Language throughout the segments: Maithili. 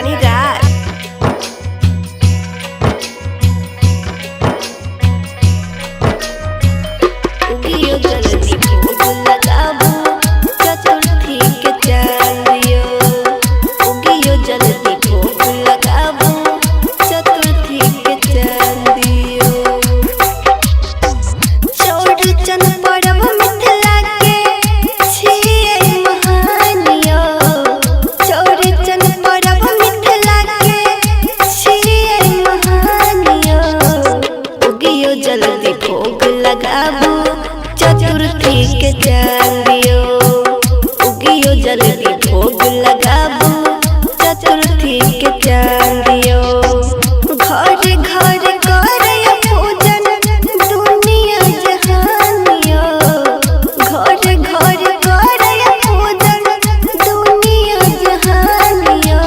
Rani Raj. उगियो जल्दी भोग लगाबू चतुर्थी के चांदियो। उगियो जल्दी भोग लगाबू चतुर्थी के चांदियो। चौरचन पर्व मिथिला के छियै महानियो। चौरचन पर्व मिथिला के छियै महानियो। उगियो जल्दी भोग लगाबू चतुर्थी के चांदियो। उगियो जल्दी भोग लगाबू चतुर्थी के चांदियो। घर घर करय पूजन दुनिया जहानियो। घर घर करय पूजन दुनिया जहानियो।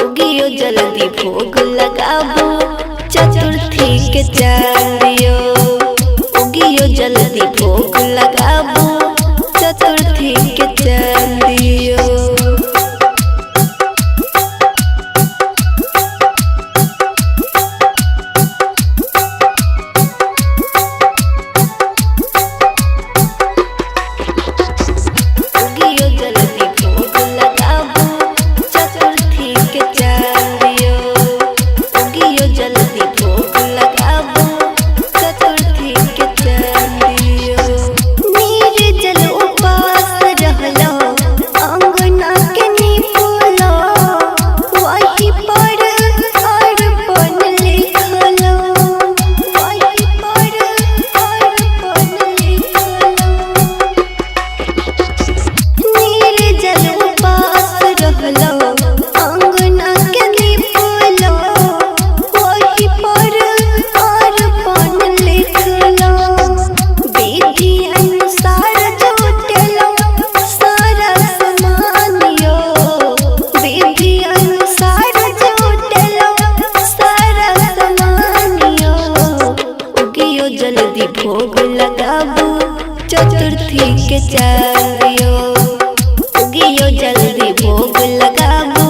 उगियो जल्दी भोग लगाबू चतुर्थी के चांदियो। उगियो जल्दी भोग लगाबू चतुर्थी के चांदियो। उगियो जल्दी भोग लगाबू चतुर्थी के चांदियो। उगियो जल्दी भोग लगाबू चतुर्थी के चांदियो। निर्जल उपास रहलो अंगना के निपोलो, वही पर अर्पण लिखलो, वही पर अर्पण लिखलो। निर्जल उपास रहलो अंगना के निपोलो, वही पर अर्पण लिखलो। विधि अनुसार जुटेलो सारा सामानियो। विधि अनुसार जुटेलो सारा सामानियो। उगियो जल्दी भोग लगाबू चतुर्थी के चांदियो। उगियो जल्दी भोग लगाबू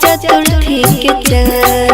चतुर्थी के चांदियो।